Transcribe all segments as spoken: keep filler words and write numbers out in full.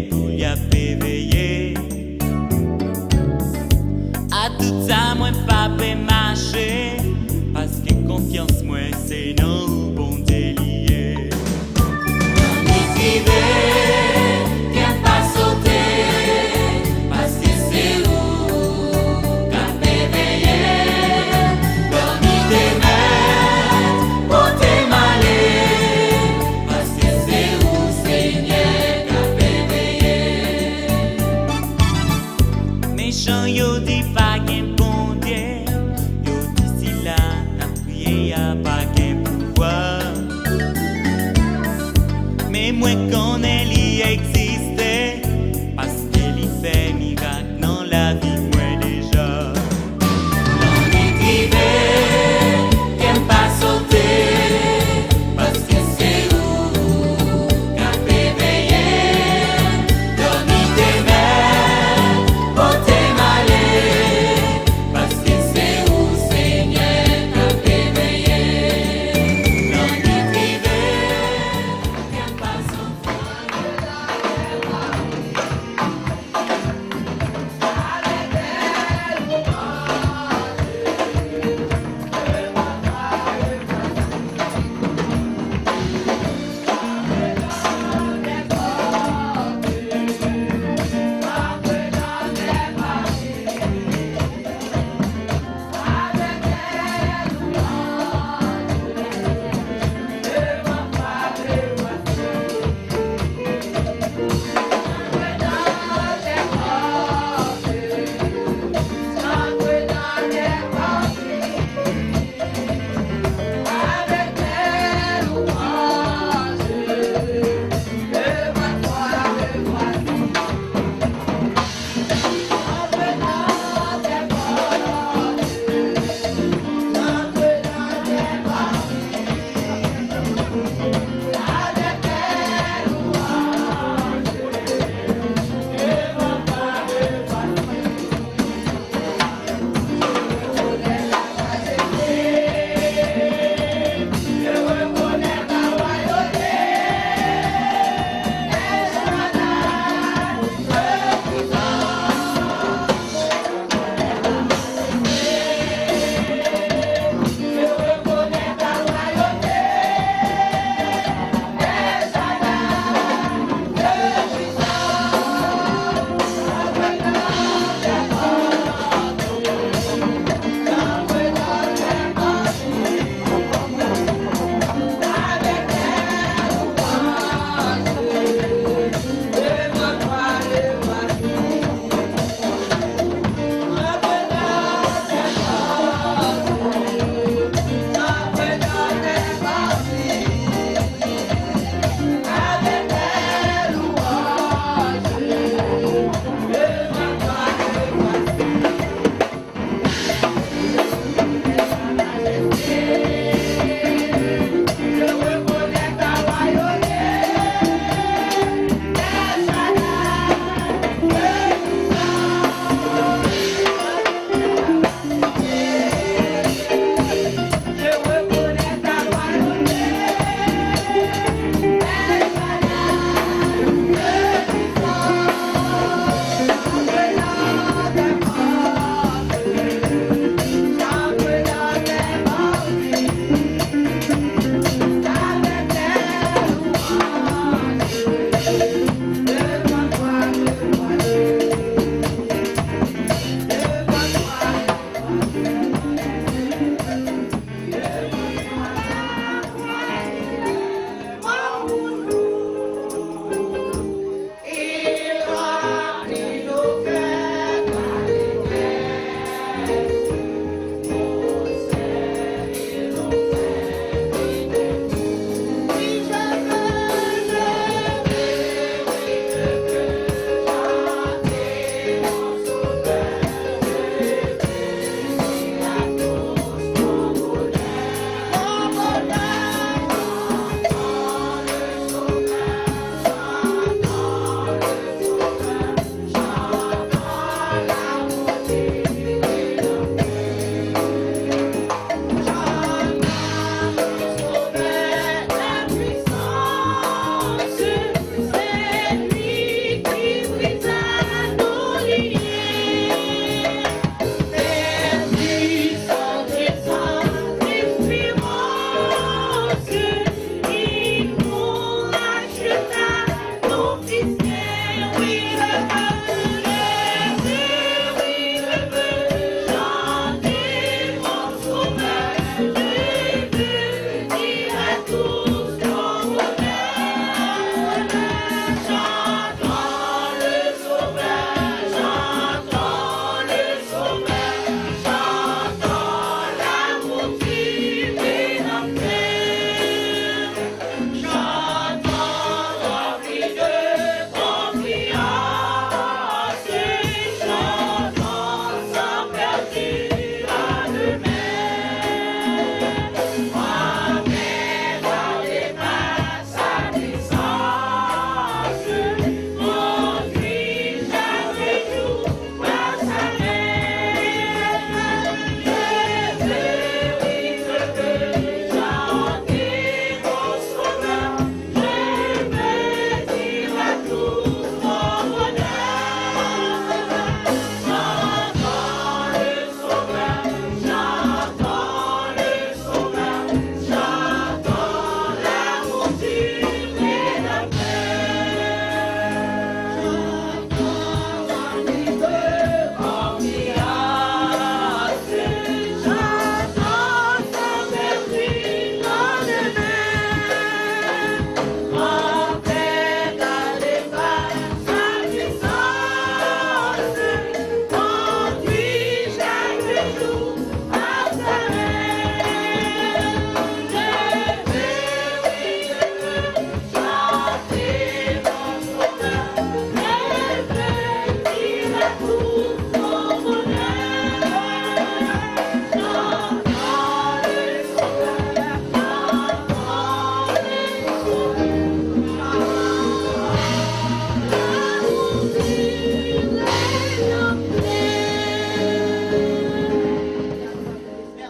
pou y ap veye. A tout sa mwen pa pe mache, paske konfyans mwen se nan ou, Bondye li ye. Lè nwit rive, kè m pa sote, paske se ou k ap veye. Dòmi te mèt, pote m ale, paske se ou, Senyè, k ap veye.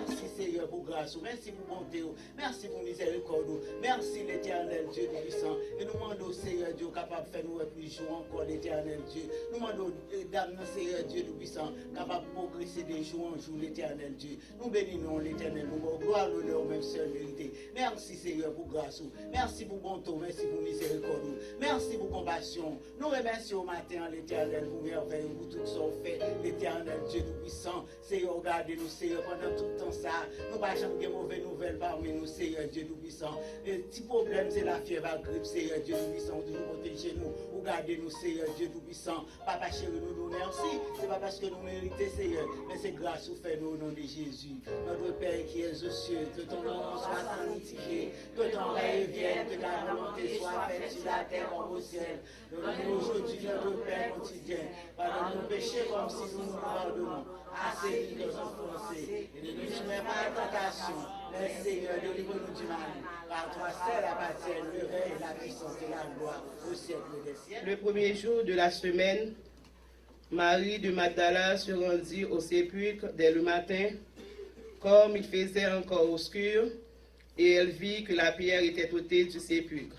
Mèsi, Seyè, pou gras ou. Mèsi pou bonte ou. Mèsi pou mizèrikòd ou. Mèsi, Letènèl Dye Toupisan. E nou mande w, Seyè Dye, ou kapab fè nou wè plis jou ankò, Letènèl Dye. Nou mande w, eh, dam nan, Seyè Dye Toupisan, kapab pwogrese de jou an jou, Letènèl Dye. Nou beni non w, Letènèl. Nou ba w glwa, lonè ou menm sèl merite. Mèsi, Seyè, pou gras ou. Mèsi pou bonte ou. Mèsi pou mizèrikòd ou. Mèsi pou konpasyon ou. Nou remèsye w maten an, Letènèl, pou mèvèy ou, pou tout sa w fè, Letènèl Dye Toupisan. Seyè, ou gade nou, Seyè, pandan tout tan sa a, nou pa janm gen move nouvèl pami nou, Seyè Dye Toupisan. E ti pwoblèm, se lafyèv ak grip, Seyè Dye Toupisan, ou toujou pwoteje nou, ou gade nou, Seyè Dye Toupisan. Papa cheri, nou di w mèsi, se pa paske nou merite, Seyè, men se gras ou fè nou, au nom de Jésus. Notre Père qui es aux cieux, que ton nom soit sanctifié, que ton règne vienne, que ta volonté soit faite sur la terre comme au ciel. Donne-nous aujourd'hui notre pain quotidien. Pardonne nos péchés comme si nous nous pardonnons à ceux qui nous ont offensés. Et ne nous soumets pas à la tentation, mais Seigneur, délivre-nous du mal. Car à toi seul appartiennent le règne, la puissance et la gloire au siècle des siècles. Le premier jour de la semaine, Marie de Magdala se rendit au sépulcre dès le matin, comme il faisait encore obscur, et elle vit que la pierre était ôtée du sépulcre.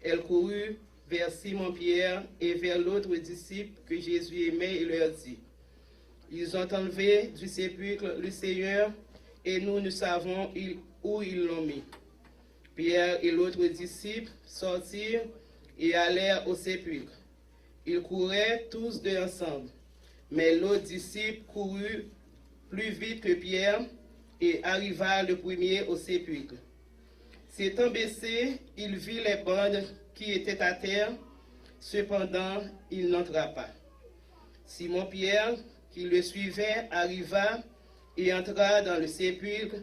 Elle courut vers Simon-Pierre et vers l'autre disciple que Jésus aimait et leur dit : « Ils ont enlevé du sépulcre le Seigneur et nous ne savons où ils l'ont mis. » Pierre et l'autre disciple sortirent et allèrent au sépulcre. Ils couraient tous deux ensemble, mais l'autre disciple courut plus vite que Pierre et arriva le premier au sépulcre. S'étant baissé, il vit les bandes qui étaient à terre, cependant il n'entra pas. Simon-Pierre, qui le suivait, arriva et entra dans le sépulcre.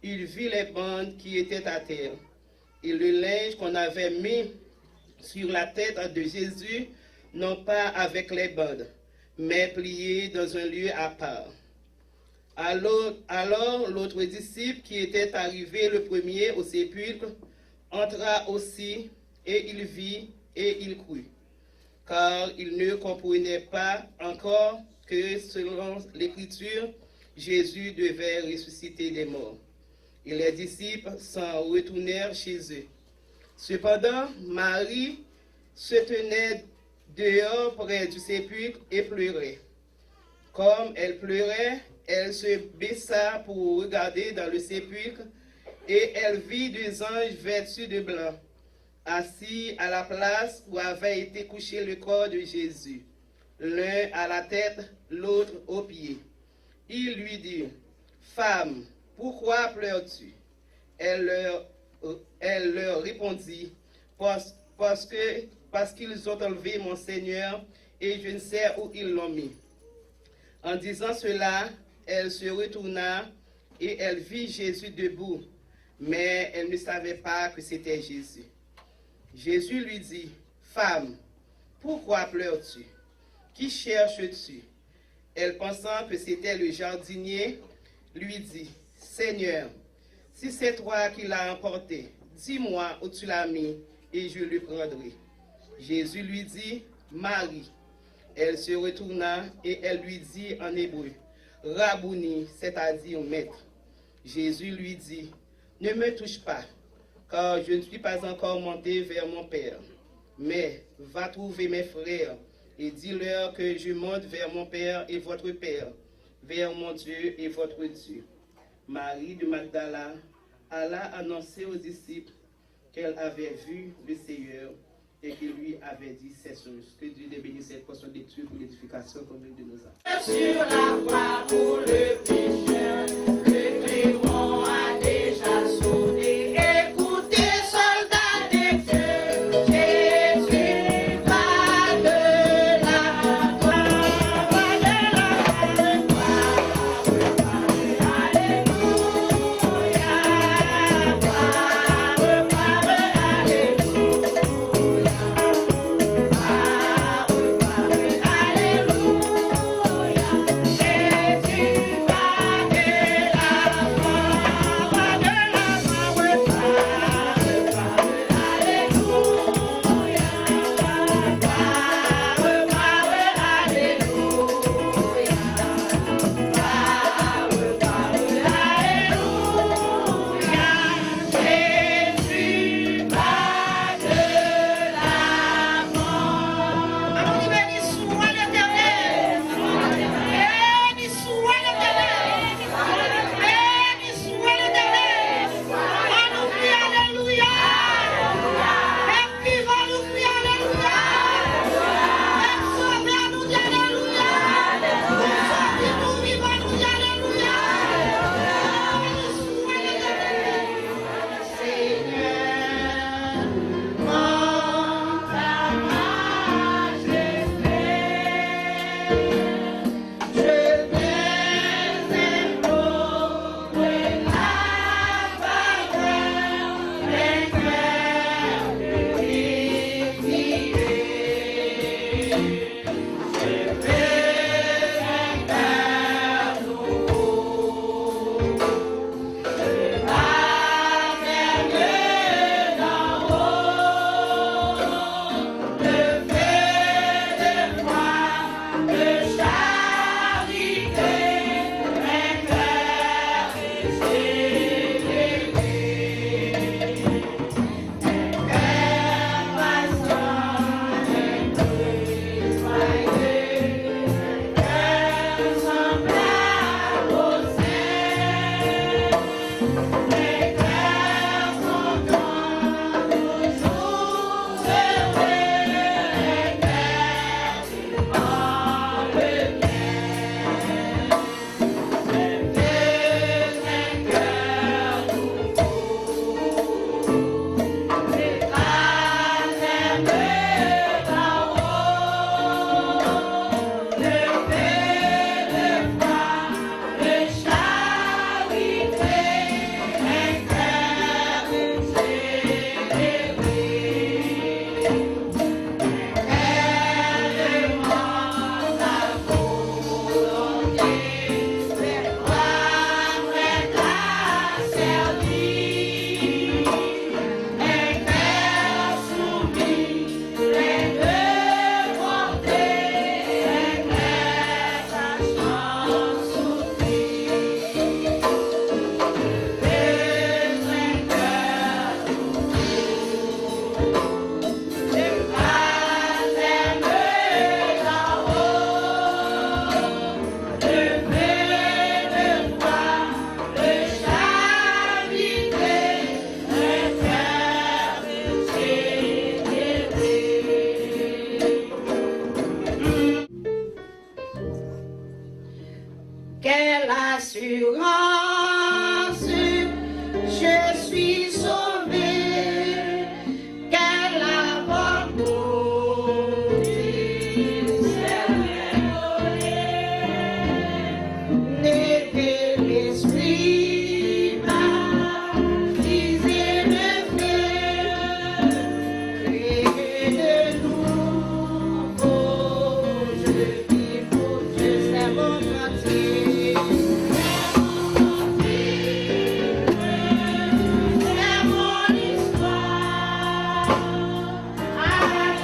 Il vit les bandes qui étaient à terre et le linge qu'on avait mis sur la tête de Jésus, non pas avec les bandes, mais plié dans un lieu à part. Alors, alors l'autre disciple qui était arrivé le premier au sépulcre entra aussi, et il vit, et il crut, car il ne comprenait pas encore que, selon l'Écriture, Jésus devait ressusciter des morts. Et les disciples s'en retournèrent chez eux. Cependant, Marie se tenait dehors près du sépulcre et pleurait. Comme elle pleurait, elle se baissa pour regarder dans le sépulcre, et elle vit deux anges vêtus de blanc, assis à la place où avait été couché le corps de Jésus, l'un à la tête, l'autre aux pieds. Il lui dit, Femme, pourquoi pleures-tu ? Elle leur, elle leur répondit, Parce, parce que, parce qu'ils ont enlevé mon Seigneur, et je ne sais où ils l'ont mis. En disant cela, elle se retourna et elle vit Jésus debout, mais elle ne savait pas que c'était Jésus. Jésus lui dit, Femme, pourquoi pleures-tu ? Qui cherches-tu ? Elle, pensant que c'était le jardinier, lui dit, Seigneur, si c'est toi qui l'as emporté, dis-moi où tu l'as mis, et je le prendrai. Jésus lui dit, Marie. Elle se retourna et elle lui dit en hébreu, Rabouni, c'est-à-dire Maître. Jésus lui dit, Ne me touche pas, car je ne suis pas encore monté vers mon Père. Mais va trouver mes frères et dis-leur que je monte vers mon Père et votre Père, vers mon Dieu et votre Dieu. Marie de Magdala alla annoncer aux disciples qu'elle avait vu le Seigneur et qu'il lui avait dit ces choses. Que Dieu te bénisse cette portion de lecture pour l'édification commune de nos âmes. Sur la croix pour le pécheur, le clairon a déjà sonné. Écoutez, soldats de Dieu, Jésus va de l'avant. Alon di, Béni soit l'Éternel. Béni soit l'Éternel. Béni soit l'Éternel. Annou kriye alelouya. Pèp vivan, nou kriye alelouya. Pèp sove, nou di alelouya. Pou sove, nou vivan, nou di alelouya. Béni soit l'Éternel. Seigneur, en ta majesté, je vais invoquer la faveur d'un cœur purifié. Assurance, je suis sauvé, qu'est la bonté du Seigneur. Ne que l'Esprit baptisé me fait et de nouveau je vis pour Dieu. C'est mon quartier. C'est mon histoire. Alléluia.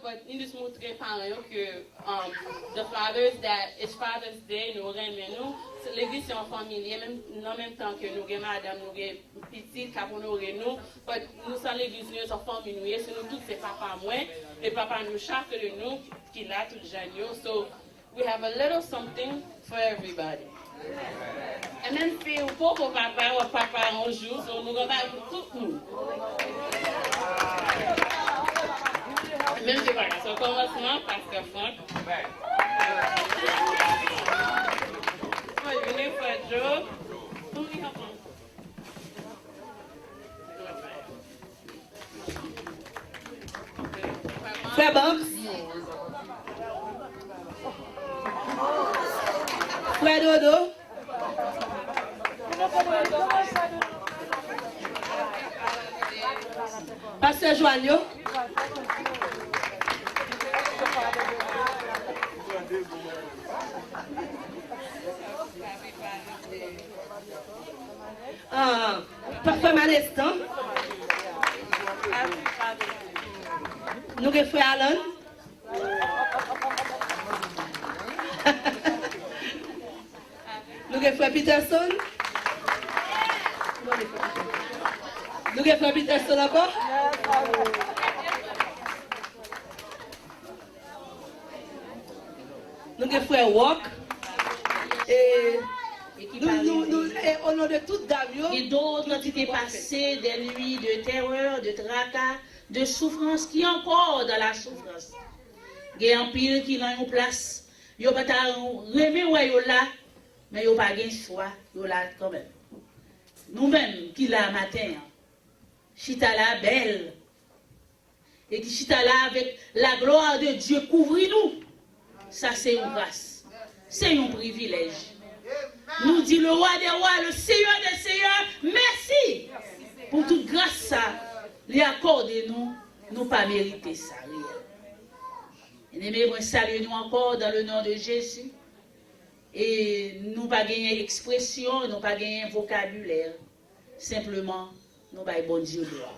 But nou jis montre paran yo ke, um, the fathers that, it's Father's Day, nou renmen nou. Se, legliz se yon fanmi li ye, menm, nan menm tan ke nou gen madanm, nou gen pitit k ap onore nou, but nou san legliz nou, se yon fanmi nou ye, se nou tout, se papa mwen, e papa nou, chak de nou ki la, tout jèn yo. So, we have a little something for everybody. E menm si ou poko papa, w ap papa yon jou, so nou gen bagay pou tout moun. Menm si pa ka, se kòmansman, Pastè Frank. For Jennifer Joe. Frè Banks. Frè Dodo. Pastè Joanne yo. Ah, pa fè malestan. Nou gen frè Alan. Nou gen frè Peterson. Nou gen frè Peterson ankò. Nou gen frè Rock. E nou, nou, nou, e o non de tout dam yo, gen d'autres qui étaient passés des nuits de terreur, de tracas, de souffrance, qui encore dans la souffrance. Gen anpil ki nan yon plas, yo pa ta renmen wè yo la, men yo pa gen chwa, yo la kanmenm. Nou menm ki la maten an, chita la bèl, e ki chita la avèk la glwa de Dye kouvri nou. Sa se yon gras. Se yon privilèj. Nou di le Roi des Rois, le Seigneur des Seigneurs, mèsi pou tout gras sa li akòde nou. Nou pa merite sa reyèl. Byeneme, mwen salye nou ankò dans le nom de Jésus. E nou pa genyen ekspresyon, nou pa genyen vokabilè. Senpleman, nou bay Bondye glwa.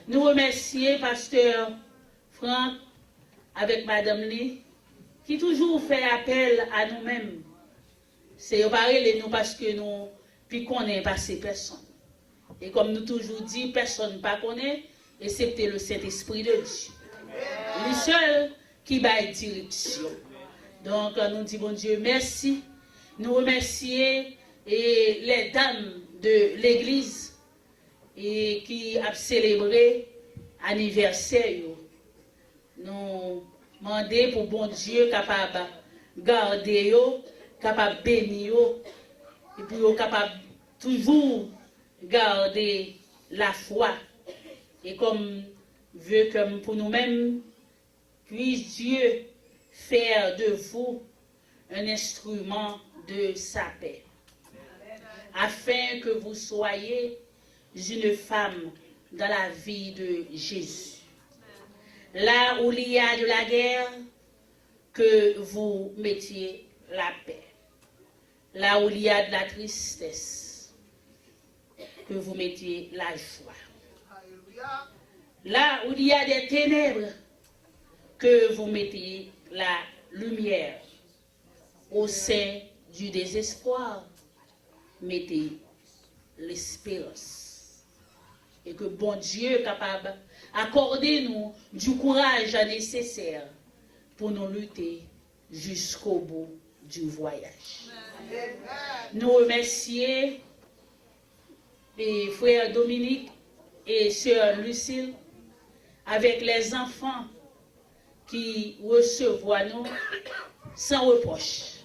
Nou remèsye pastè Frank avèk madanm li ki toujou fè apèl a nou menm. Se yo pa rele nou paske nou pi konnen pase pèsonn. E kòm nou toujou di, pèsonn pa konnen, eksepte le Sentespri de Dye. Li sèl ki bay direksyon. Donk, nou di Bondye mèsi. Nou remèsye, e, les dames de l'église, e, ki ap selebre anivèsè yo. Nou mande pou Bondye kapab gade yo, kapab beni yo, e pou yo kapab toujou gade lafwa. E kòm ve ke m pou nou menm, puisse Dieu faire de vous un instrument de sa paix, afin que vous soyez une femme dans la vie de Jésus. Là où il y a de la guerre, que vous mettiez la paix. Là où il y a de la tristesse, que vous mettiez la joie. Là où il y a des ténèbres, que vous mettiez la lumière. Au sein du désespoir, mettez l'espérance. E ke Bondye kapab akòde nou du courage nécessaire pou nou lite jusqu'au bout du voyage. Nou remèsye, e, frè Dominique e sè Lucille avèk lèzanfan ki resevwa nou san repwòch.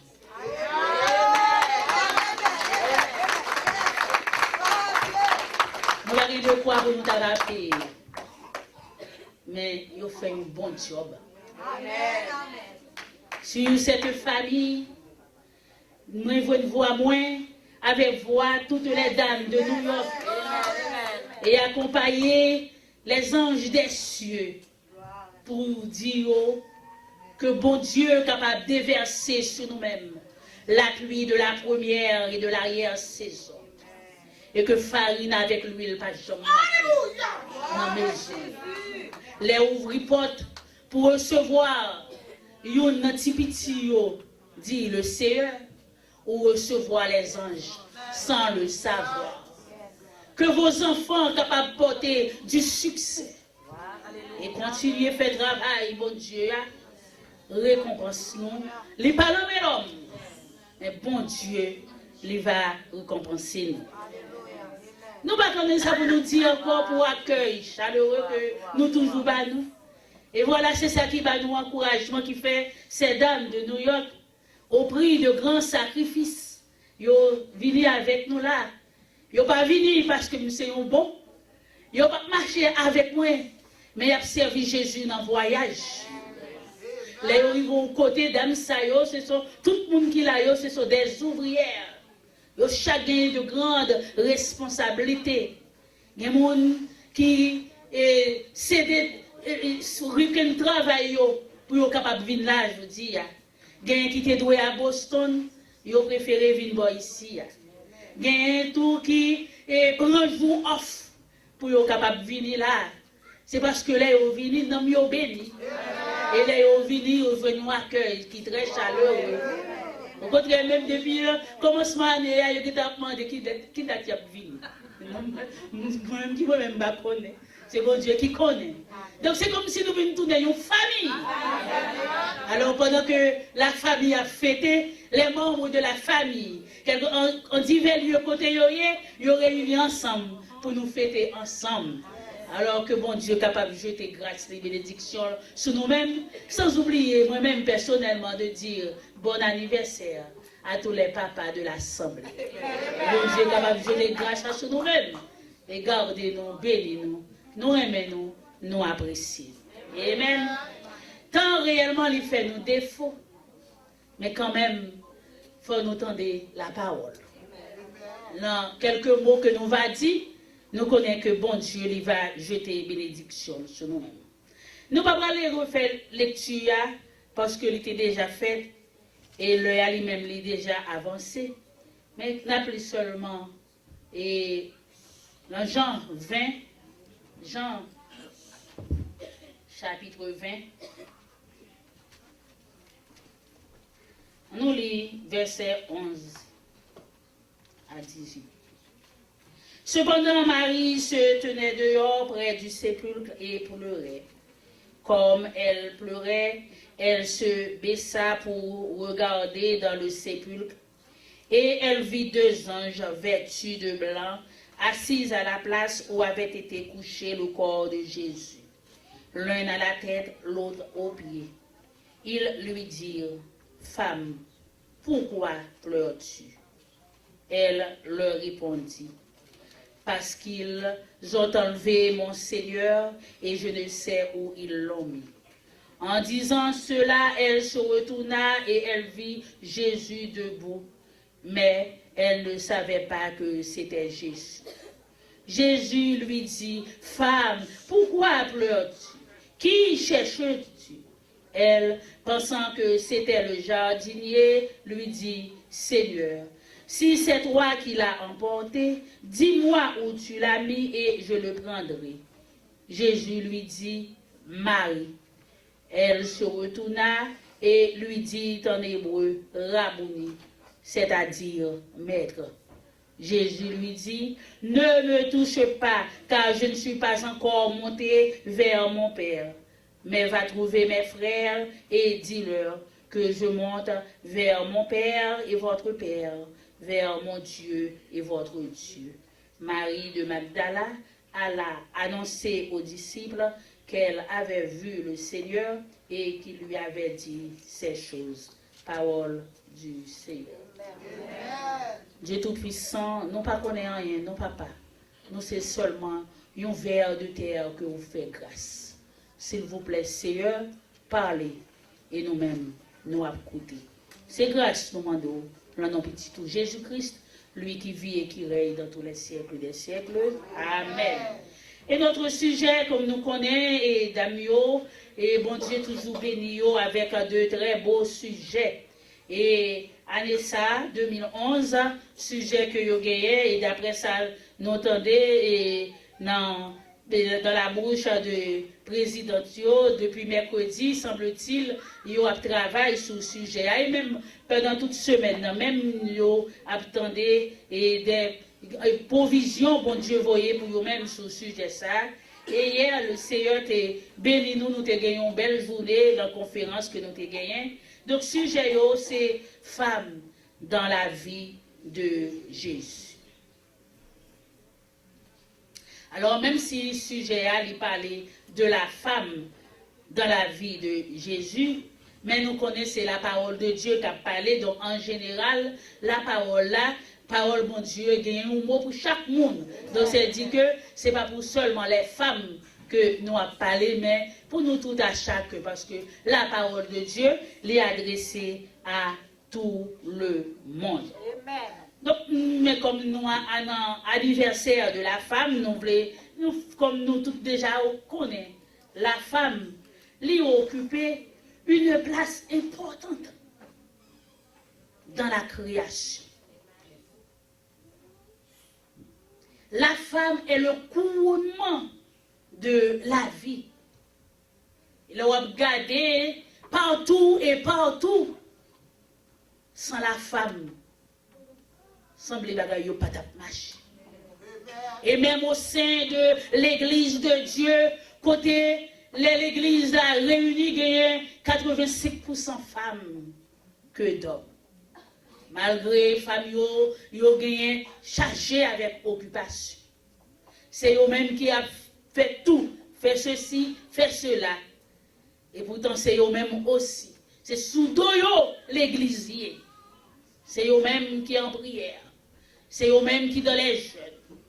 Nou pa gen dekwa pou nou ta rape, men yo fè yon bon djòb. Sur cette famille, mwen jwenn vwa mwen avèk vwa toutes les dames de New York et accompagner les anges des cieux pour dire que Bondye kapab déverser sur nous-mêmes la pluie de la première et de l'arrière-saison. E ke farin avèk lwil pa janm manke nan mezon. Lè ouvri pòt, Pou resevwa youn nan ti piti yo, di le Seyè, ou resevwa lèzanj san le savwa. Ke vos anfan kapab pòte di siksè e kontinye fè travay Bondye a, rekonpans nou, li pa nan men lòm, men Bondye, li va rekonpanse nou. Nou pa konnen sa pou nou di ankò pou akèy chalere ke nou toujou ba nou. E vwala, se sa ki ba nou ankourajman ki fè ces dames de New York, au prix de grands sacrifices, yo vini avèk nou la. Yo pa vini paske m se yon bon. Yo p ap mache avèk mwen, men y ap sèvi Jezi nan vwayaj. Lè yo rive yon kote, dam sa yo, se son, tout moun ki la yo, se son des ouvrières. Yo chak genyen de grandes responsabilités. Gen moun ki e, sede e, e, weekend travay yo pou yo kapab vin la jodi a. Genyen ki te dwe a Boston, yo prefere vin bò isi a. Genyen tou ki e, pran jou off pou yo kapab vini la. Se paske lè yo vini, nanm yo beni. E lè yo vini, yo jwenn yon akèy ki trè chalere. Okontrè, menm depi e, kòmansman ane a, yo gentan ap mande ki dat, ki dat y ap vini. Mwen menm ki mwen menm m pa konnen. Se Bondye ki konnen. Donk, se kòmsi nou vin tounen yon fanmi. Alò, pandan ke la fami ap fete, les membres de la famille, kèlke, an, an divè lye kote yo ye, yo reyini ansanm pou nou fete ansanm. Alò, ke Bondye kapab jete gras li, benediksyon sou nou menm, sans oublier mwen menm pèsonèlman de dire bon anniversaire à tous les papas de l'assemblée. Bondye kapab jete gras la sou nou menm e gade nou, beni nou, nou renmen nou, nou apresye nou. Amen. Tan reyèlman li fè nou defo, men kanmenm, fò nou tande lapawòl. Nan kèlke mo ke nou va di, nou konnen ke Bondye li va jete benediksyon sou nou menm. Nou pa prale refè lekti a, paske li te deja fèt, e lè a li menm li deja avanse. Men n ap li sèlman e nan Jan ven, Jan chapit ven, nou li vèsè onz a dizuit. Cependant, Marie se tenait dehors près du sépulcre et pleurait. Comme elle pleurait, elle se baissa pour regarder dans le sépulcre, et elle vit deux anges vêtus de blanc, assis à la place où avait été couché le corps de Jésus, l'un à la tête, l'autre aux pieds. Ils lui dirent : « Femme, pourquoi pleures-tu ? » Elle leur répondit : « Parce qu'ils ont enlevé mon Seigneur et je ne sais où ils l'ont mis. » En disant cela, elle se retourna et elle vit Jésus debout, mais elle ne savait pas que c'était Jésus. Jésus lui dit : « Femme, pourquoi pleures-tu ? Qui cherches-tu ? » Elle, pensant que c'était le jardinier, lui dit : « Seigneur, si c'est toi qui l'as emporté, dis-moi où tu l'as mis et je le prendrai. » Jésus lui dit : « Marie. » Elle se retourna et lui dit en hébreu : « Rabouni », c'est-à-dire : « Maître. » Jésus lui dit : « Ne me touche pas, car je ne suis pas encore monté vers mon Père. Mais va trouver mes frères et dis-leur que je monte vers mon Père et votre Père, vers mon Dieu et votre Dieu. » Marie de Magdala alla annoncer aux disciples qu'elle avait vu le Seigneur et qu'il lui avait dit ces choses. Parole du Seigneur. Dye Toupwisan, nou pa konnen anyen, non, Papa. Nou se sèlman yon vè de tè ke ou fè gras. Silvouplè, Seyè, pale, e nou menm, nou ap koute. Se gras nou mande w, nan non Pitit ou, Jezi Kris, lui qui vit et qui règne dans tous les siècles des siècles. Amen. E notre sujet, kòm nou konnen, e dam yo, e Bondye toujou beni yo avèk de très beaux sujets. E ane sa, de mil onz, sijè ke yo genyen, e daprè sa nou tande, e nan de, dans la bouche de président yo, depi mèkredi, semble-t-il, yo ap travay sou sijè a, e menm pandan tout semèn nan, menm yo ap tande e de, e pwovizyon Bondye voye pou yo menm sou sijè sa. E yè, le Seyè te beni nou, nou te gen yon bèl jounen nan konferans ke nou te genyen. Donk, sijè yo, se femme dans la vie de Jésus. Alò, menm si sijè a, li pale de la femme dans la vie de Jésus, men nou konnen se la parole de Dieu k ap pale, donk, an jeneral, la pawòl la, pawòl Bondye genyen yon mo pou chak moun. Donk, se di ke se pa pou sèlman les femmes ke nou ap pale, men pou nou tout a chak, paske la parole de Dieu, li adrese a tout le monde. Donk, men kòm nou a, a nan anivèsè de la femme, nou vle, nou, kòm nou tout deja konnen, la femme, li okipe une place importante dans la création. La femme est le couronnement de la vie. Lè w ap gade partou e partou, san la femme, sanble bagay yo pa t ap mache. E menm o sen de legliz de Dye, kote lè legliz la reyini, genyen katrevensenk pousan fanm ke dòm. Malgre fanm yo, yo genyen chaje avèk okipasyon. Se yo menm ki ap fè tou, fè sesi, fè sela. E poutan, se yo menm osi. Se sou do yo legliz ye. Se yo menm ki an priyè. Se yo menm ki dans les jeûnes.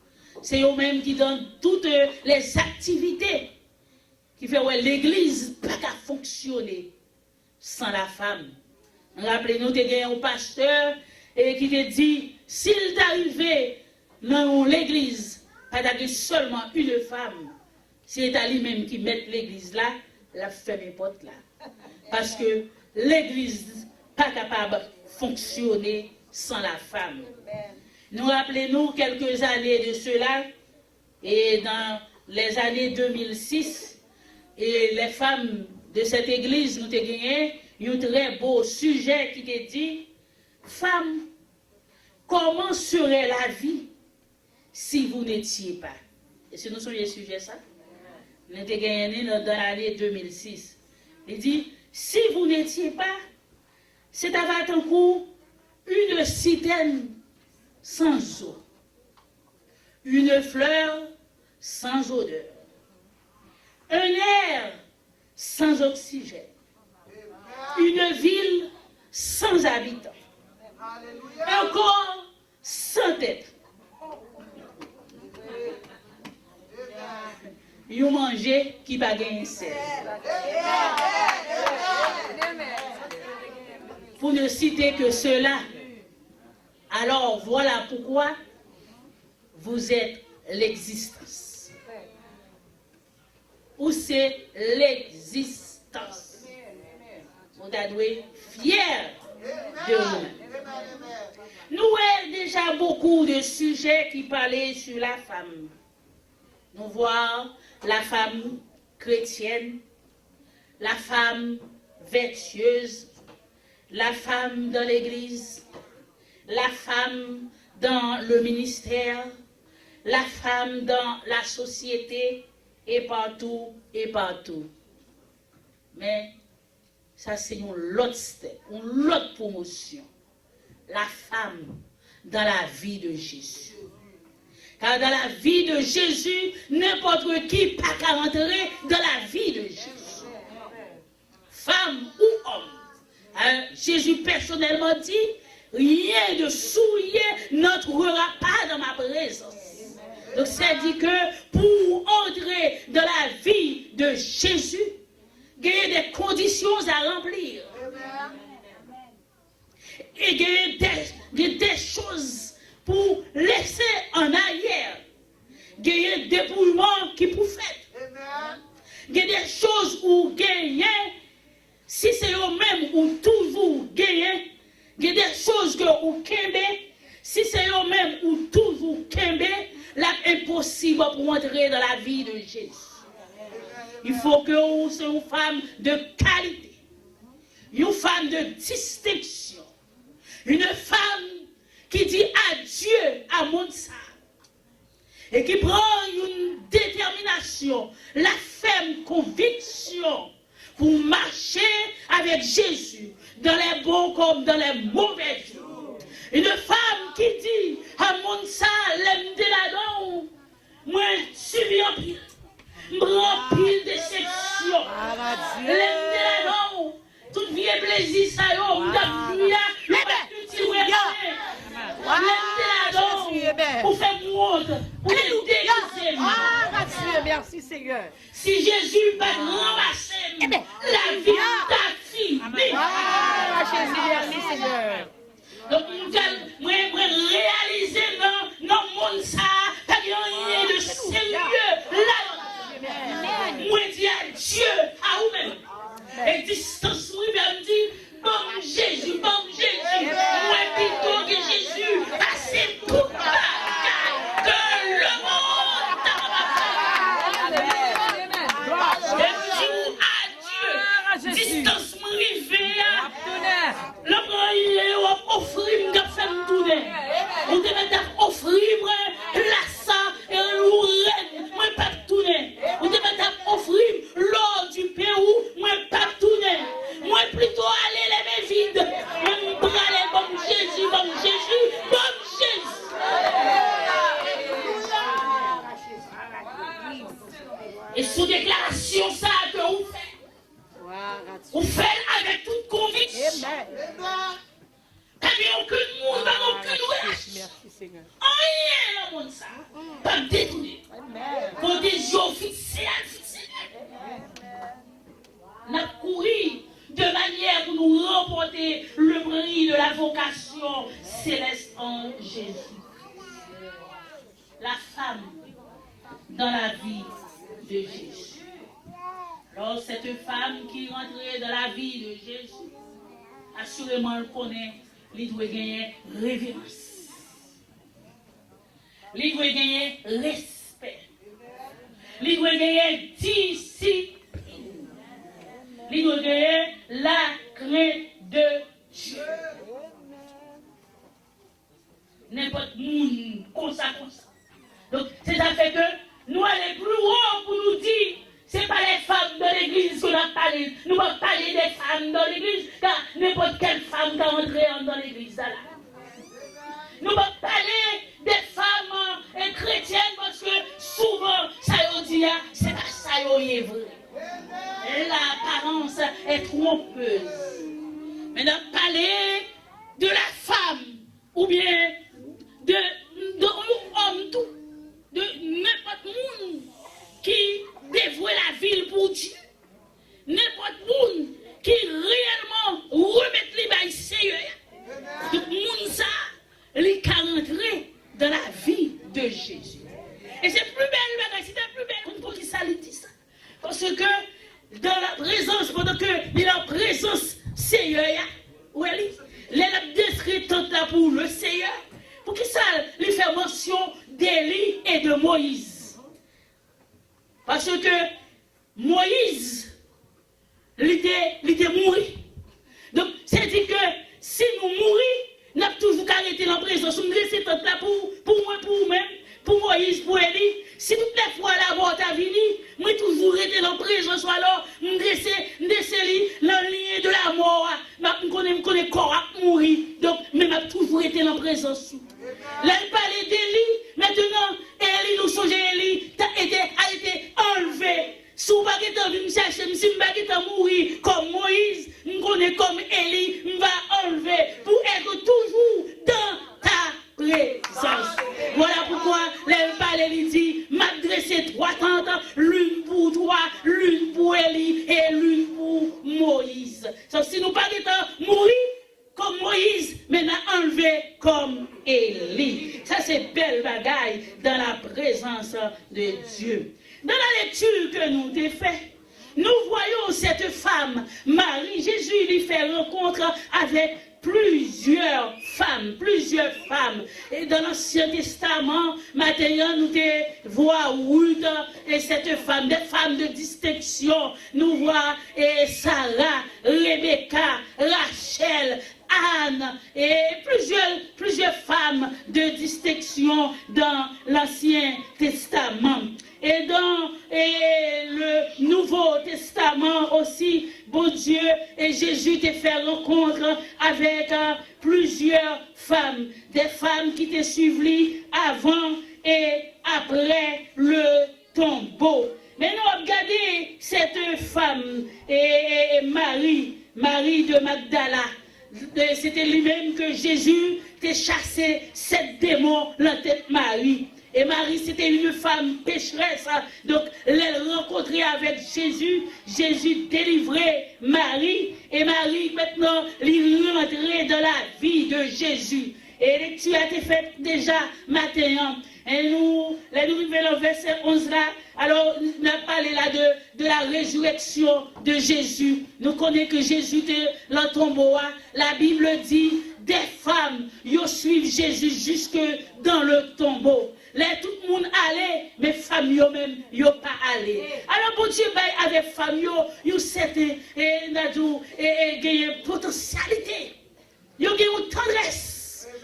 Se yo menm ki dans toutes les activités. Ki fè wè legliz pa ka fonksyone san la femme. Raple nou, te gen yon pastè, e ki te di, si l ta rive nan yon legliz, pa ta gen sèlman une femme, si se ta li menm ki mèt legliz la, l ap fèmen pòt la. Paske legliz pa kapab fonksyone san la femme. Nou raple nou, quelques années de cela, et dans les années deux mille six, e les femmes de cette église, nou te genyen yon trè bo sijè ki te di, Femme, comment serait la vie si vous n'étiez pas? Èske nou sonje sijè sa? Nou te genyen li nan, dans l'année deux mille six. Li di, si vous n'étiez pas, se ta va tankou une citerne sans eau, une fleur sans odeur, un air sans oxygène, une ville sans habitants, un corps sans tête, yon manje ki pa genyen sèl. Pour ne citer que cela, alors voilà pourquoi vous êtes l'existence. Ou se legzistans. Ou ta dwe fyè de ou menm. Nou wè deja bokou de sijè ki pale sou la femme. Nou vwa la femme chrétienne, la femme vertueuse, la femme dans l'église, la femme dans le ministère, la femme dans la société, e patou, e patou. Men, sa se yon lòt step, yon lòt pwomosyon. La femme dans la vie de Jésus. Car dans la vie de Jésus, n'importe qui pa ka rantre dans la vie de Jésus. Femme ou homme. Hein, Jésus personnellement dit, rien de souillé n'entrera pas dans ma présence. Donc, c'est dit que pour entrer dans la vie de Jésus, il y a des conditions à remplir. E gen de, gen de choz pou lese an aryè. Genyen depouyman ki pou fèt. Gen de choz ou genyen, si se yo menm ou toujou genyen. Gen de choz ke ou kenbe, si se yo menm ou toujou kenbe. l ap enposib pou antre dans la vie de Jésus. Il faut que ou se yon fanm de kalite, yon fanm de distenksyon, une femme qui dit adieu à mond sa a e ki pran yon detèminasyon, la fèm konviksyon pou mache avèk Jezi dans les bons comme dans les mauvais jours. Une femme qui dit, a mond sa, lè m te ladan w, mwen sibi anpil. M pran anpil desepsyon. Lè m te ladan w, tout vye plezi sa yo, m t ap jwi a, yo pa t itil mwen anyen. Lè m te ladan w, ou fè m wont, ou te degize m. Si Jezi pa t ranmase m, lavi m ta fini. Donk, m fè l, mwen, mwen reyalize nan, nan mond sa a, pa gen anyen de serye ladan. Mwen di adye a ou menm. E distans mwen rive, m di, ban m Jezi, ban m Jezi. Mwen pito gen Jezi pase tout bagay ke lemonn ta kapab fè. E m di w adye. Distans mwen rive a, lè w pran lè w ap ofri m, k ap fè m tounen. Ou te mèt ap ofri mwen plas sa, e ou rèn, mwen p ap tounen. Ou te mèt ap ofri m l'or du Pérou, mwen p ap tounen. Mwen plito ale les mains vides. Mwen m prale, ban m Jezi, ban m Jezi, ban m Jezi. E sou deklarasyon sa a ke ou fè, ou fè l avèk tout konviksyon. Pa gen okenn moun, pa gen okenn relasyon, anyen nan mond sa a p ap detounen. Kote zye w fikse a, l fikse nèt. N ap kouri de manyè pou nou ranpòte le prix de la vocation céleste en Jésus. La femme dans la vie de Jésus. Alors, cette femme qui rentre dans la vie de Jésus, asireman l konnen li dwe genyen reverans. Li dwe genyen respè. Li dwe genyen disiplin. Li dwe genyen la crainte de Dieu. Nenpòt moun konsa, konsa. Donk, se sa fè ke nou ale pli wo pou nou di, se pa les femmes de l'église ke n ap pale. Nou p ap pale de fanm dan legliz, ka nenpòt kèl fanm ka antre anndan legliz la la. Nou p ap pale de fanm, e, kretyèn, paske souvan sa yo di a, se pa sa yo ye vre. L'apparence est trompeuse. Men n ap pale de la femme, oubyen de, de yon òm tou, de nenpòt moun ki devwe lavi l pou Dye, nenpòt moun ki reyèlman remèt li bay Seyè a. Donk, moun sa a, li ka rantre dans la vie de Jésus. E se pli bèl bagay, se te pli bèl. Konn poukisa li di sa? Paske dans la présence, pandan ke li nan prezans Seyè a, ou wè li, lè l ap deskri tant la pou le Seyè, poukisa li fè mansyon d'Élie et de Moïse? Paske Moyiz, li te, li te mouri. Donk, se di ke si nou mouri, n ap toujou ka rete nan prezans ou. M drese tant la pou, pou mwen, pou ou menm, pou Moyiz, pou Eli. Si tout lè fwa lanmò ta vini, mwen toujou rete nan prezans ou. Alò, m drese, m drese li nan ligne de la mort a. M ap, m konnen, m konnen kò a ap mouri. Donk, men m ap toujou rete nan prezans ou. Lè l pale de li, mentnan, Eli, nou sonje Eli, ta ete, a ete anlve. Si w pa gentan vin chèche m, si m pa gentan mouri kòm Moyiz, m konnen kòm Eli, m va anlve pour être toujours dans ta présence. Voilà pourquoi, lè l pale, li di, m ap drese twa tant, l'une pour toi, l'une pour Élie et l'une pour Moïse. Sa, si nou pa gentan mouri, kòm Moyiz, men n a anlve kòm Eli. Sa se bèl bagay dans la présence de Dieu. Dans la lecture que nous te fè, nous voyons cette femme, Marie, Jésus li fè rankont avèk Plizyè fanm, plizyè fanm. E dan Lansyen Testaman, maten an, nou te vwa Ruth, e cette femme, des femmes de distinction. Nou vwa e Sara, Rebeka, Rachèl, Ann, e plizyè, plizyè fanm de distenksyon dan Lansyen Testaman. E dan e le Nouvo Testaman osi, Bondye e Jezi te fè rankont avèk plizyè fanm, de fanm ki te swiv li avan e aprè le tombeau. Men nou ap gade cette femme, e, e, e Mari, Mari de Magdala. E, se te li menm ke Jezi te chase sèt demon lan tèt Mari. E Mari, se te une femme pécheresse. Donk, lè l rankontre avèk Jezi, Jezi delivre Mari. E Mari, mentnan, li rantre dans la vie de Jésus. E lekti a te fèt deja maten an. E nou, lè nou rive nan vèsè onz la, alò, n ap pale la de, de la résurrection de Jésus. Nou konnen ke Jezi te lan tonbo a. La Bible dit, des femmes, yo swiv Jezi jusque dans le tombeau. Lè tout moun ale, men fanm yo menm, yo pa ale. Alò, Bondye bay avèk fanm yo, yon sèten, e, n a di w, e, e, genyen potansyalite. Yo gen yon tandrès.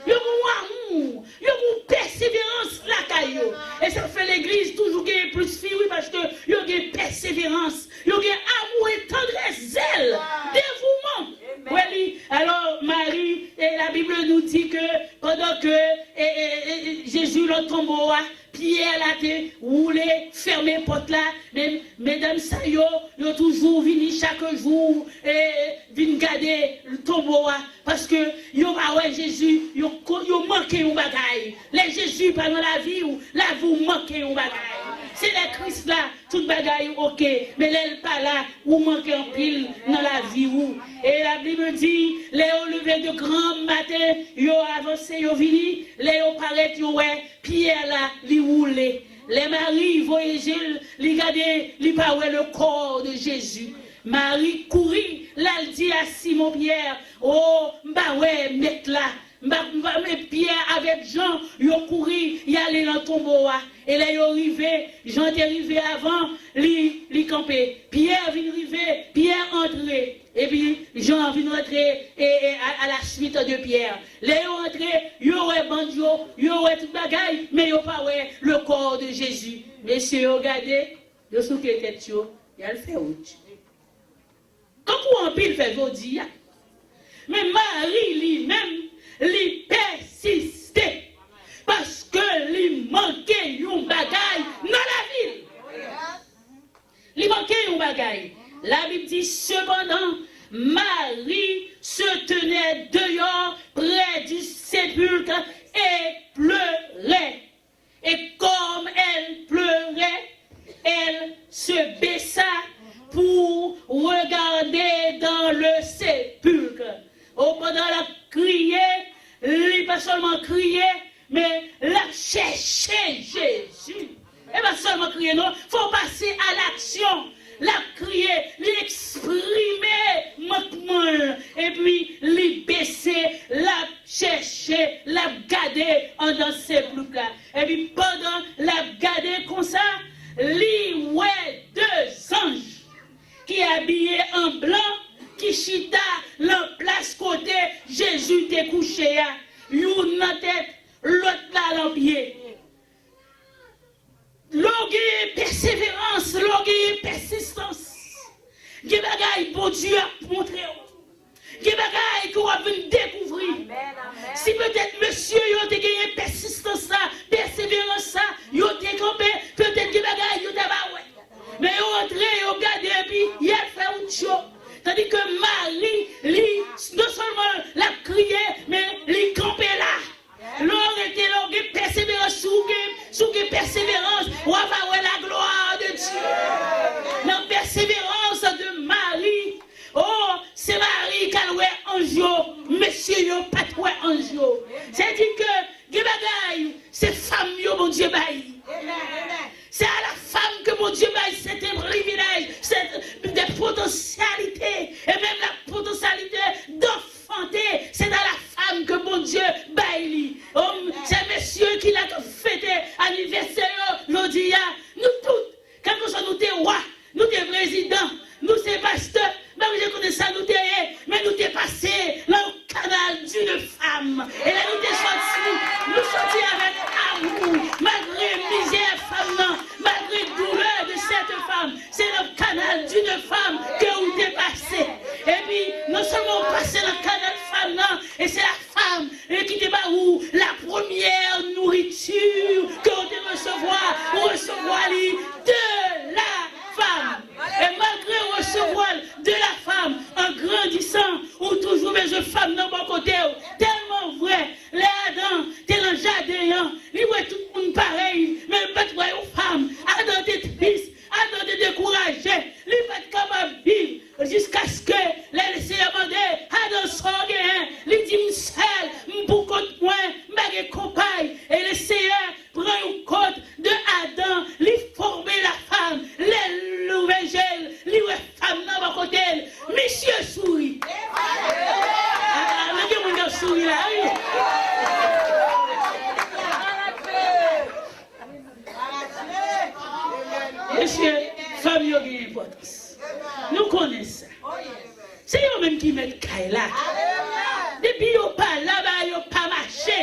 Yo gen yon amou. Yo gen yon pèseverans lakay yo. E sa fè legliz toujou gen plis fi, wi, paske yo gen pèseverans. Yo gen amou e tandrès, zèl, devouman. Wè li. Alò, Mari, e la Bible nous dit que pendant que e, e, e, Jezi lan tonbo a, Pyè la te woule, fèmen pòt la, men medam sa yo, yo toujou vini chak jou, e, vin gade tonbo a, paske yo pa wè Jezi, yo ko-, yo manke yon bagay. Lè Jezi pa nan lavi w, lavi w manke yon bagay. Se lè Kris la, tout bagay oke, men lè l pa la, ou manke anpil nan lavi w. E la Bible dit, lè yo leve de gran maten, yo avanse, yo vini, lè yo parèt, yo wè Pyè la, li woule. Lè Mari voye je l, li gade, li pa wè le corps de Jésus. Mari kouri, l al di a Simon Pyè, o, m pa wè Mèt la. M pa, m pa, men Pyè avèk Jan, yo kouri, y ale nan tonbo a. E lè yo rive, Jan te rive avan, li, li kanpe. Pyè vin rive, Pyè antre. Epi Jan vin rantre e, e, a, a la suite de Pyè. Lè yo rantre, yo wè band yo, yo wè tout bagay, men yo pa wè le corps de Jésus. Mesye yo gade, yo souke tèt yo, y al fè wout yo. Kankou anpil fè jodi a. Men Mari li menm, li pèsiste. Paske li manke yon bagay nan lavi l. Li manke yon bagay. La Bible dit, cependant, Marie se tenait dehors près du sépulcre et pleurait. Et comme elle pleurait, elle se baissa pour regarder dans le sépulcre. O, pandan l ap kriye, li pa sèlman kriye, men l ap chèche Jezi. E pa sèlman kriye, non. Fò w pase a laksyon. L ap kriye, li eksprime mankman l. Epi li bese, l ap chèche, l ap gade andan sepilk la. Epi pandan l ap gade konsa, li wè de zanj ki abiye an blan, ki chita nan plas kote Jezi te kouche a, youn nan tèt, lòt la nan pye. Lè w gen pèseverans, lè w gen pèsistans, gen bagay Bondye ap montre w. Gen bagay ke w ap vin dekouvri. Si petèt mesye yo te genyen pèsistans la, pèseverans sa, yo te kanpe, petèt gen bagay yo ta pa wè. Men yo antre, yo gade, epi y al fè wout yo. Tandi ke Mari, li, non sèlman l ap kriye, men li kanpe la. Lè w rete, lè w gen pèseverans, si w gen, si w gen pèseverans, w ap wè la gloire de Dieu. Nan pèseverans de Mari, o, se Mari k al wè anj yo, mesye yo pa t wè anj yo. Se di ke gen bagay, se fanm yo Bondye bay. Se a la fanm ke Bondye bay sèten privilèj, sèten de potansyalite, e menm la potansyalite d'anfante, se E lè nou te sòti, nou sòti avèk amou, malgre mizè fanm nan, malgre doulè de cette femme. C'est le canal d'une femme que ou te pase. Epi, non sèlman ou pase nan kanal fanm nan, e se la fanm, e ki te ba ou la première nourriture que ou te resevwa, ou resevwa li de la femme. E malgre ou resevwa l de la femme, an grandisan, ou toujou bezwen fanm nan bò kote w. Tèlman vre, lè Adan te nan jaden an, li wè tout moun parèy, men l pa t wè yon fanm. Adan te tris, Adan te dekouraje, li pa t kapab viv, jiskaske lè Lesenyè mande, Adan, sa w genyen? Li di, m sèl, m pou kont mwen, m pa gen konpay. E Lesenyè pran yon kòd de Adan, li fòme la fanm. Lè l louvè je l, li wè fanm nan bò kote l. Misye souri. Ah, men gen moun k ap souri la, wi. Mesye, fanm yo gen enpòtans. Nou konnen sa. Se yo menm ki mèt kay la. Depi yo pa la, bagay yo pa mache.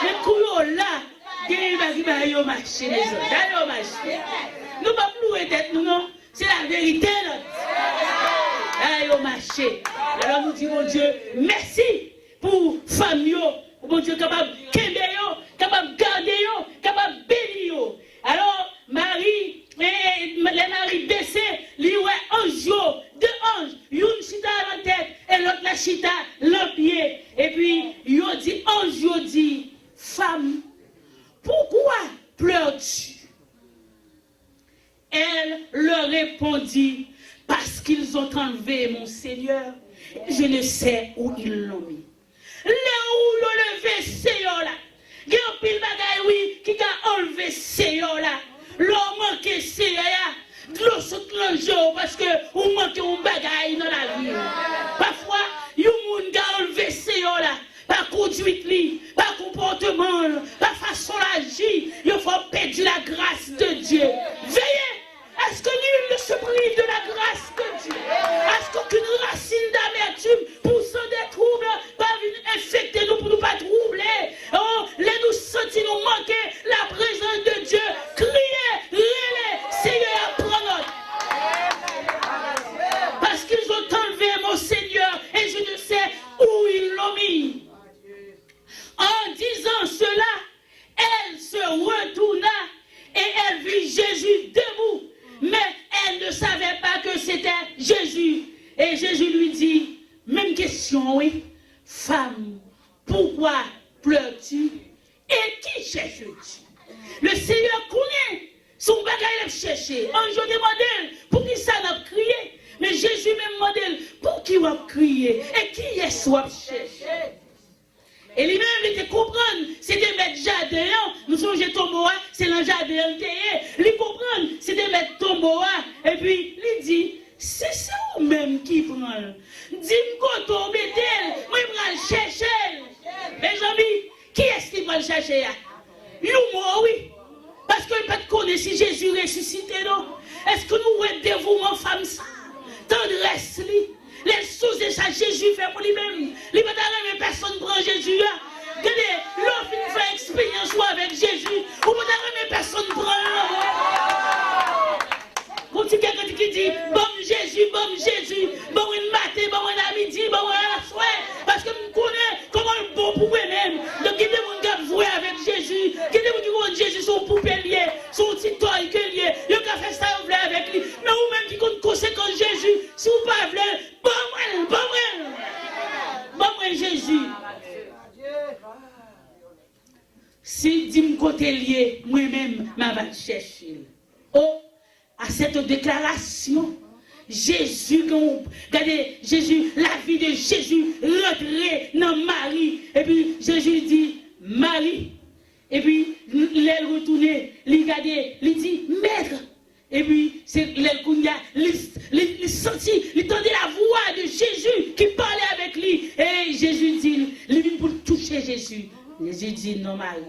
Men kou yo la, gen bagay, bagay yo mache, mezanmi. Bagay yo mache. Nou p ap louwe tèt nou, non. Se laverite, non. Bagay yo mache. Alò, nou di Bondye mèsi pou fanm yo, pou Bondye kapab kenbe yo, kapab gade yo, kapab beni yo. Alò, Mari, e, lè Mari bese, li wè anj yo, de anj, youn chita nan tèt e lòt la chita nan pye. Epi, yo di, anj yo di, Femme, pourquoi pleures-tu? Elle leur répondit, Parce qu'ils ont enlevé mon Seigneur, je ne sais où ils l'ont mis. Lè ou yo leve Seyè w la, gen anpil bagay, wi, ki ka anlve Seyè w la. Lè w manke Seyè a, dlo sot nan je w paske ou manke yon bagay nan lavi w. Pafwa, yon moun ka anlve Seyè w la pa kondwit li, pa konpòteman l, pa fason l aji, yo fè w pèdi la grâce de Dieu. Veye! À ce que nul ne se prive de la grâce de Dieu. À ce qu'aucune racine d'amertume poussant des troubles pa vin enfekte nou pou nou pa twouble. Oh, lè nou santi nou manke la prezans de Dye, kriye, rele, Seyè a pran nòt. Parce qu'ils ont enlevé mon Seigneur et je ne sais où ils l'ont mis. En disant cela, elle se retourna et elle vit Jésus debout, mais elle ne savait pas que c'était Jésus. Et Jésus lui dit, menm kesyon, wi, femme, pourquoi pleures-tu? Et qui cherches-tu? Le Seigneur konnen se yon bagay l ap chèche. Anj yo te mande l, poukisa n ap kriye? Men Jezi menm mande l, pou ki w ap kriye? E kiyès w ap chèche? E li menm, li te konprann, se te mèt jaden an. Nou sonje tonbo a, se nan jaden an l te ye. Li konprann, se te mèt tonbo a. Epi, li di, si se ou menm ki pran l, di m kote w mete l, mwen pral chèche l. Mezanmi, kiyès ki pral chache a? Yon mò, wi. Paske l pa t konnen si Jezi resisite, non. Èske nou wè devouman fanm sa? Tandrès li. Lè l sonje sa Jezi fè pou li menm. Li pa ta renmen pèsonn pran Jezi a. Gade, lè w fin fè eksperyans ou avèk Jezi, ou pa ta renmen pèsonn pran l, non. Gon ti kè ki di, ban m Jezi, ban m Jezi, ban mwen maten, ban mwen amidi, ban mwen aswè. Paske m konnen kòman l bon pou mwen menm. Donk, gen de moun k ap jwe avèk Jezi. Gen de moun ki konprann Jezi se yon poupe l ye, se yon ti tòy ke l ye. Yo ka fè sa yo vle avèk li. Men ou menm ki konn konsekans Jezi, si w pa vle l, ban mwen l, ban mwen l. Ban mwen Jezi. Si l di m kote l ye, mwen menm, m ap al chèche l. O, à cette déclaration, Jezi gen yon, gade, Jezi, la vie de Jésus rantre nan Mari. Epi Jezi di, Mari. Epi lè l retounen, li gade, li di, Maître. Epi se lè l kounye a, li, li, li santi, li tande la voix de Jésus ki pale avèk li. E Jezi di l, li vin pou l touche Jezi. Jezi di, non, Mari,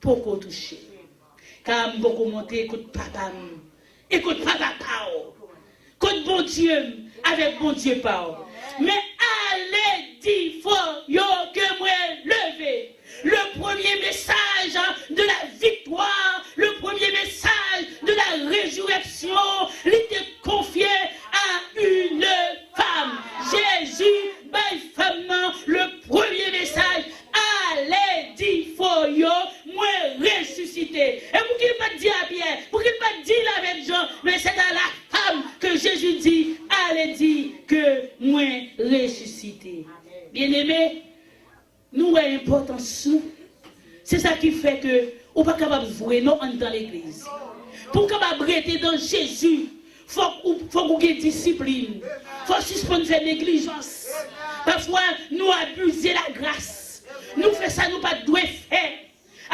poko touche. Ka m poko monte kot Papa m e kot Papa pa w, kot Bondye m avèk Bondye pa w. Men ale di fò yo ke mwen Premye mesaj de la viktwa, le premye mesaj de la rezirèksyon, li te konfye a une femme. Jezi bay fanm nan le premye mesaj, ale di fò yo, mwen resisite. E pouki l pa t di a Pyè? Pouki l pa t di l avèk Jan? Men se a la femme que Jésus dit, ale di ke mwen resisite. Byeneme, nou wè enpòtans nou. Se sa ki fè ke ou pa kapab vre non anndan legliz. Pou w kapab rete dan Jezi, fòk ou, fòk ou gen disiplin. Fò w sispann fè neglijans. Pafwa, nou abize lagras. Nou fè sa nou pa t dwe fè.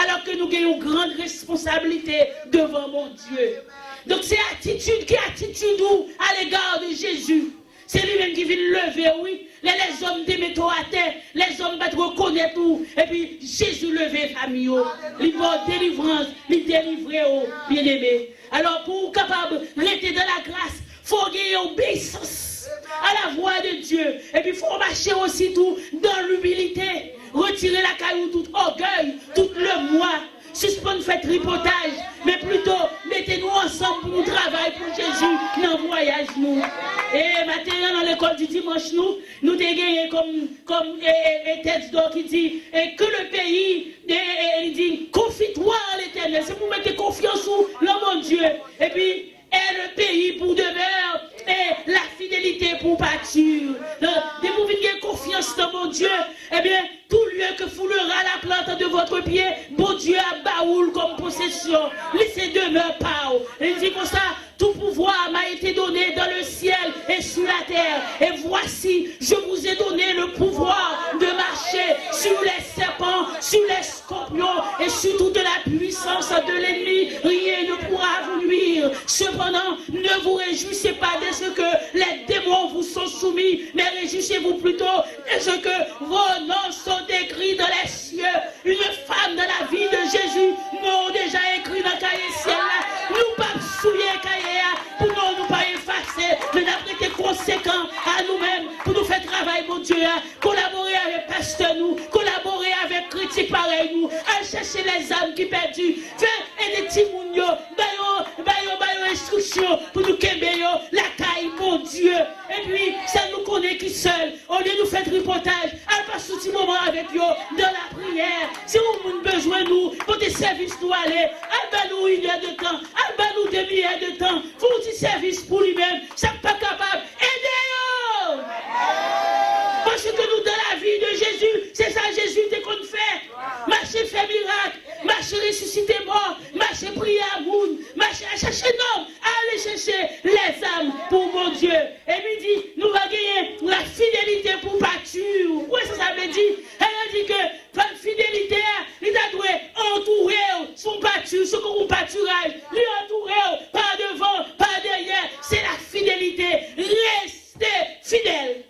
Alò ke nou gen yon gran responsablite devan Bondye. Donk, se atitid, ki atitid ou alega de Jezi? Se li menm ki vin leve w, wi. Lè lèzòm te mete w atè, lèzòm pa t rekonèt ou, epi Jezi leve fanmi yo. Li ba w delivrans, li delivre w, byeneme. Alò, pou w kapab rete dan lagras, fò w genyen obeyisans à la voix de Dieu. Epi fò w mache osi tou dan limilite. Retire lakay ou tout ògèy, tout lemwa. Sispann fè tripotaj, men plito mete nou ansanm pou nou travay pou Jezi nan vwayaj nou. E maten an, nan lekòl di dimanch nou, nou te genyen kòm, kòm, e, e, e, tèks dò ki di, e, que le pays, e, e, e, li di, confie-toi en l'Éternel. Se pou mete konfyans ou nan Bondye. Epi, et le pays pour demeure, et la fidélité pour pâture. Donk, depi w vin gen konfyans nan Bondye, ebyen, tout lieu que foulera la plante de votre pied, Bondye ap ba ou l kòm posesyon. Li se demè pa w. Li di konsa, tout pouvoir m'a été donné dans le ciel et sur la terre. Et voici, je vous ai donné le pouvoir de marcher sur les serpents, sur les scorpions et sur toute la puissance de l'ennemi, rien ne pourra vous nuire. Cependant, ne vous réjouissez pas de ce que les démons vous sont soumis, mais réjouissez-vous plutôt de ce que vos noms sont écrits dans les cieux. Une femme dans la vie de Jésus, non deja ekri nan kaye syèl la. Nou p ap souye kaye a pou non nou pa efase, men n ap rete konsekan a nou menm pou nou fè travay Bondye a. Kolabore avèk pastè nou, kolabore avèk kretik parèy nou, al chèche lèzam ki pèdi, fè ede timoun yo, ba yo, ba yo, ba yo enstriksyon pou nou kenbe yo lakay Bondye. Epi, sa nou konnen ki sèl, olye nou fè tripotaj, al pase yon ti moman avèk yo dan lapriyè. Si yon moun bezwen nou, pote sèvis nou ale, al ba nou inè de tan, al ba nou demi è de tan, fè yon ti sèvis pou li menm. Sa k pa kapab, ede yo! Paske nou dan lavi de Jezi, se sa Jezi te konn fè. Mache fè mirak, mache resisite mò, mache priye a moun, mache al chèche nonm, ale chèche lèzam pou Bondye. Epi di, nou va genyen la fidelite pou pati. Ou wè sa sa vle di? Sa vle di ke fidelite a, li ta dwe antoure w, se yon pati, se kòm yon patiraj, li antoure w pa devan, pa dèyè, se la fidelite. Reste fidèle.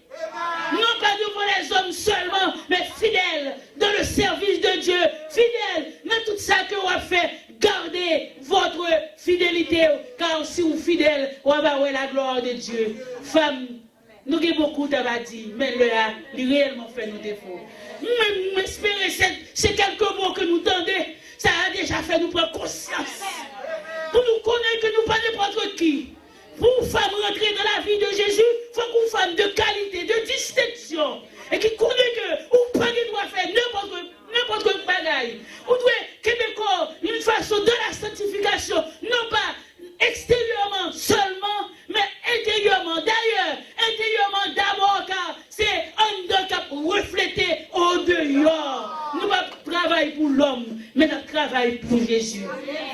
Non pas devant les hommes seulement, mais fidèle dans le service de Dieu. Fidèle dans tout ça que w ap fè. Gardez votre fidélité, car si w fidèle, w ap wè la gloire de Dieu. Fanm, nou gen bokou ta va di, men lè a, li reyèlman fè nou defo. Mwen, mwen espere se, se kèlke mo ke nou tande, sa a deja fè nou pran konsyans. Pou nou konnen ke nou pa nenpòt ki. Pou yon fanm rantre nan lavi de Jezi, fòk yon fanm de kalite, de distenksyon, e ki konnen ke ou pa gen dwa fè nenpòt, nenpòt bagay. Ou dwe kenbe kò w yon fason dans la sanctification, non pas extérieurement seulement, mais intérieurement. D'ailleurs, intérieurement d'abord, car se anndan k ap reflete andeyò. Nou p ap travay pou lòm, men n ap travay pou Jezi.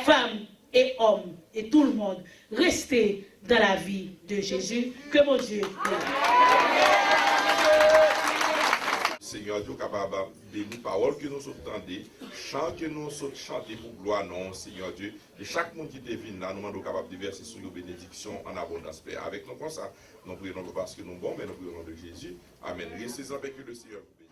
Fanm, et hommes et tout le monde, restez dans la vie de Jésus. Que Bondye beni. Senyè Dye kapab beni pawòl ke nou sot tande, chan ke nou sot chante pou glwa non, Senyè Dye. E chak moun ki te vin la, nou mande w kapab devèse sou yo benediksyon an abondans. Pè, avèk nou konsa, nou priye non pa paske nou bon, men nou priye o non de Jezi. Amèn. Restez en paix, que le Seigneur vous bénisse.